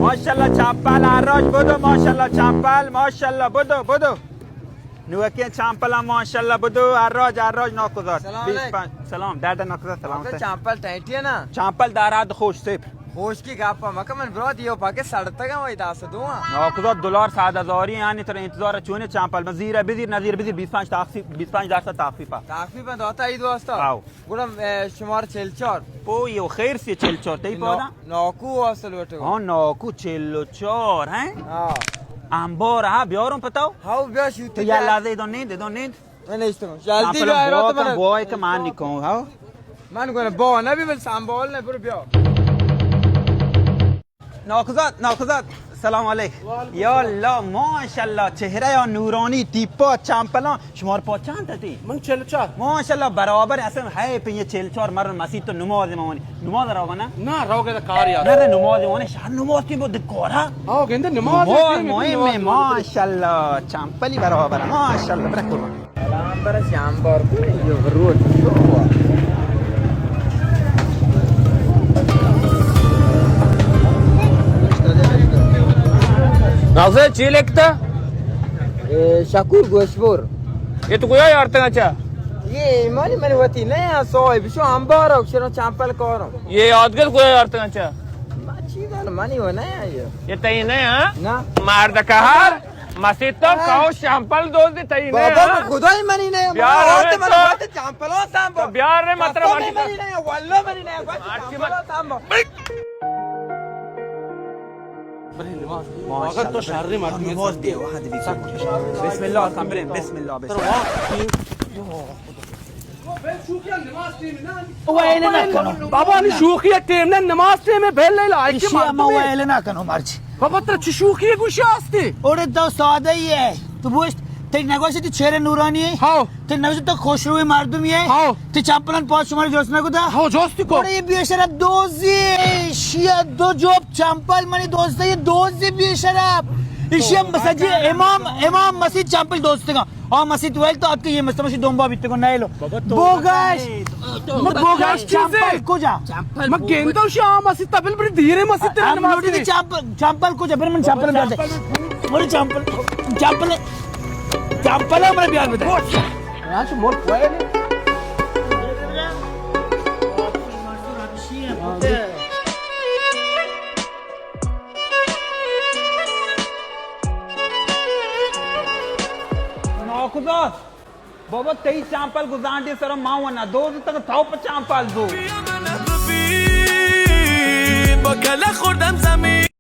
ماشاءاللہ چمپل ہر راج بدو، ماشاءاللہ چمپل، ماشاءاللہ بدو، بدو۔ نوکیں چمپل ہم ماشاءاللہ بدو، ہر راج، ہر راج ناکوزات۔ سلام علیک۔ بیست پنج، سلام، درد ناکوزات، سلام۔ چمپل ٹائٹی ہے نا؟ چمپل داراد خوش سیپ۔ خوش کی گپا مکن من برات، یو پاکے سڑتگا وای دست دو۔ ناکوزات دلار صد ہزاری یعنی تر انتظار چونے چمپل، من زیرہ بزیر نزیر بزیر بیست پنج تخفیف، بیست پنج درصد تخفیف۔ تخفیف داتا عید واسطہ؟ آو۔ گڑا، اے، شمار چل چار۔ او، یو خیر سی چل چار، تئی پادا؟ ناکو واسطہ لوٹے۔ ہاں، ناکو چل و چار، ہیں؟ ہاں۔ انبار، ہاں، بیاروں پتاو؟ ہاں، بیا شوتی تو یا بیا۔ لازے دو نیند، دو نیند۔ من نیستم۔ جلدی بیا، رو تو من بوائے کہ من نکوں، ہاں؟ من گونا با نبی، من سنبھال نہ، برو بیا۔ ناکوزات، ناکوزات، سلام علیک۔ وعلیکم یا السلام۔ اللہ، ماشاءاللہ، چہرہ یا نورانی، تیپا، چمپلاں، شمار پا چند تتی؟ من چل چار۔ ماشاءاللہ، برابر، اصلاً ہے پہ یہ چل چار مر مسیت تو نماز مانی۔ نماز رو بنا؟ نہ، رو گئے کار یار۔ نہ، نماز مانی، شہر نماز کی بود کورا۔ آو، گندے نماز نماز کی مهم ہے، نماز۔ ماشاءاللہ، چمپلی برابر، ماشاءاللہ، برکو۔ سلام بر شام بار کو، یو روچ شو۔ نازے چی لکھتا؟ اے، شکور گوشبور۔ یہ تو کجا یارتگا چا؟ یہ منی، منی وتی نہ، صاحب، شو انبار او، شنو چمپل کارم۔ یہ یادگر کجا یارتگا چا؟ ما چی دان، منی و نہ یہ۔ یہ تئی نہ، ہاں؟ نہ۔ مرد کہار۔ مسیت تو کاو شمپل دوز دی تئی نہ، بابا، ہاں؟ خدای منی نہ، بیار ما رے آتے من تو۔ آتے چمپل آسان با۔ تو بیار رے مطلب قسم منی نہ، واللہ منی نہ، بس آج کی چمپل مت- آسان با۔ بلے نماز۔ ماشاءاللہ۔ اگر تو شر مردم نماز دے، وہاں دے۔ بسم اللہ، کمرے، بسم اللہ، بسم اللہ۔ ویل نہ کنو۔ بابا، نی شوخی ٹیم نہ، نماز ٹیم ہے، بھل لے لا، ایشی اما ویل نہ کنو مرچی۔ بابا، ترا چی شوخی گوشی آستے؟ اوڑے تو سادہ ہی ہے۔ تو بوشت، تئی نگوشی تو چہرہ نورانی ہے۔ ہاؤ۔ تئی نگوشی تو خوش روی مردمی ہے۔ ہاؤ۔ تئی چمپلان پاس شماری جوست نہ کتا۔ ہاؤ، جوست کو۔ اوڑے یہ بے شرف دوزی، شیعہ دو جوب چمپل منی دوست ہے، یہ دوزی بے شرف۔ ایشی ہم مسجد امام، امام مسجد چمپل دوست کا۔ آ مسیت ویل تو اتکہ یہ مستمشی دنبا بیتگو نئیلو۔ بابا تو بوگش۔ تو مت بوگش چیزے۔ چمپل کجا؟ چمپل من گندو شی آ مسیت تبل بری دیرے مسیت تیرے ہم نماز لوٹی کنی۔ چمپل، چمپل کجا؟ بر من چمپل بیار دے۔ مر چمپل، چمپل، چمپل ہم بیار دے۔ راج مر کوئی نہیں۔ ناکوزات، بابا تئی چمپل گزانڈی سر ما و نہ دوز تک تو پہ چمپل دو۔ بکل خوردم زمین۔